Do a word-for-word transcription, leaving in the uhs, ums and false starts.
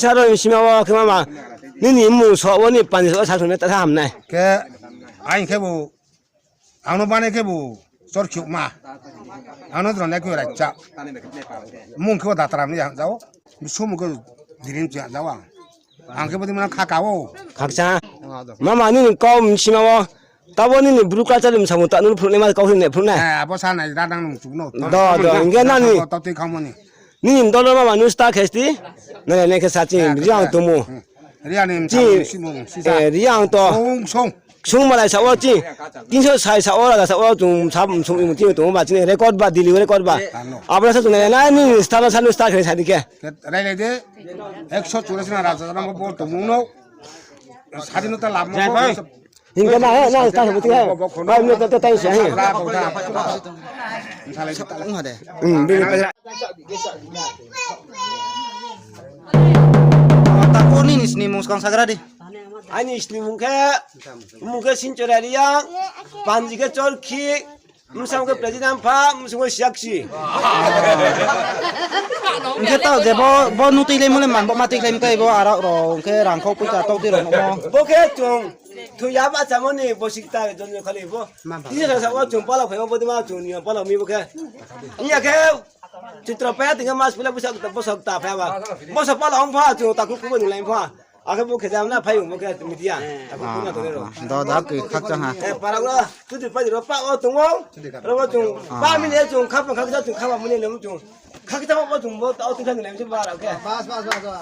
Saro ni sima wo khe mama, nini mmung so wo ni panji so wo sa thung nai ta sa ham nai. Khe, aing khe bo, ang no banai khe bo, chorkhiouhma. Ang no jora nai khe raicha. Mmung khe bo Datram ni ha jao. Bsumung khe Dirim chi ha jao ang. Ang khe bo di mano khaka wo. Khakcha. Mama nini kau sima wo. Tabo nini Bru culture ni samung ta nung phruh nai ma kau hing nai phruh nai. Eh, abo sa nai ra nang nung chuk no. Do, do, hingke nani. Tau tui khamo ni. Nini dol no mama nung sta khesti. Nai, nai khe sa ching, Reang tongmo. Reang ni msa ching, msi mung, sisa. Eh, Reang to. Song, song. Sung malai sa wo ching. Tinso sai sa wo, raja sa wo, chung sa, sung imung ching tongmo ba chini record ba, Delhi record ba. Ano. Abo sa chung nai, nai, nini sta no sa nung sta khesti sa di khe. Rai lai de. Ekso churasi na raja sa no bo tongmo no. Sadinota lab mo. Hingke na, he, na, ta, he, buti, he. Pai, mne, ta, ta, ta, he. Hmm, bini, pai. Tako nini sni mung skang sagra di. Aini sni mung khe, mung khe Sinchora Reang, panji khe Chorkhi, msam khe President pha, msam khe Siaksi. Hingke tao je bo, bo nutui lai mo le man bo ma tui lai mtai bo arak ro, hingke rang khau poicha tau tui ro mo. Bo khe chung Thung ya ba chamo ni bosi kta jon jon khali bo. Tini sa sa wo chung pala phai bo, bodima chung ni pala mi bo khe. Iya khe chitra paya tingkha mas pila bosa kta, bosa kta phai ba. Bosa pala ong pha chung taku kubo ni lai pha. Akhe bo khe jam na phai bo khe media. Taku kuma to ro. Do da khe khakchang ha. Eh, para ro, tu tu pa ro pa o tung o. Ro bo chung pa mi ne chung khap khap chung khap mo ni le chung. Khakchang bo chung bo tao tingkha ni lai se ba ra khe. Bas, bas, bas, bas.